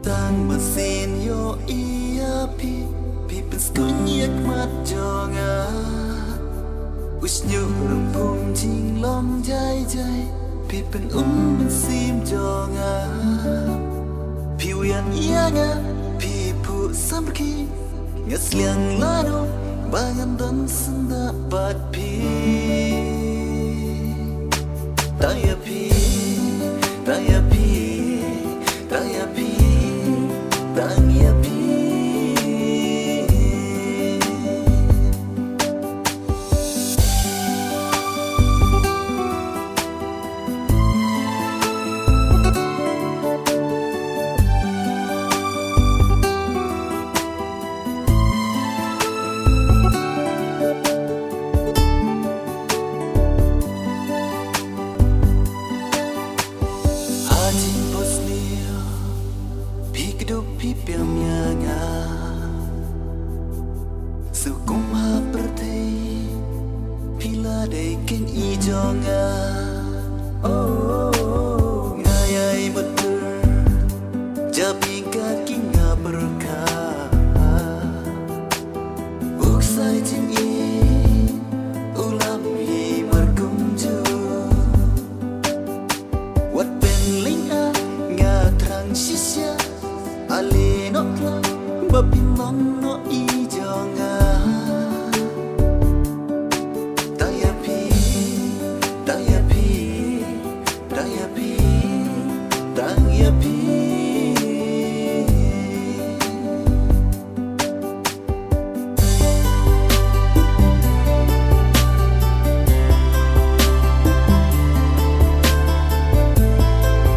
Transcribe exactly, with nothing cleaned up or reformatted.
Tang mynsiem ïohi ïa phi, phi pynskhem ïa ka mat jong nga. U shñiuh rung phung jinglong jai jai, phi pynum mynsiem jong nga. Phi ïohi ïa nga, phi phuh samrkhie, nga sliang lano ba ngan don syndah bad phi. Tang ïa phi, tang ïa phi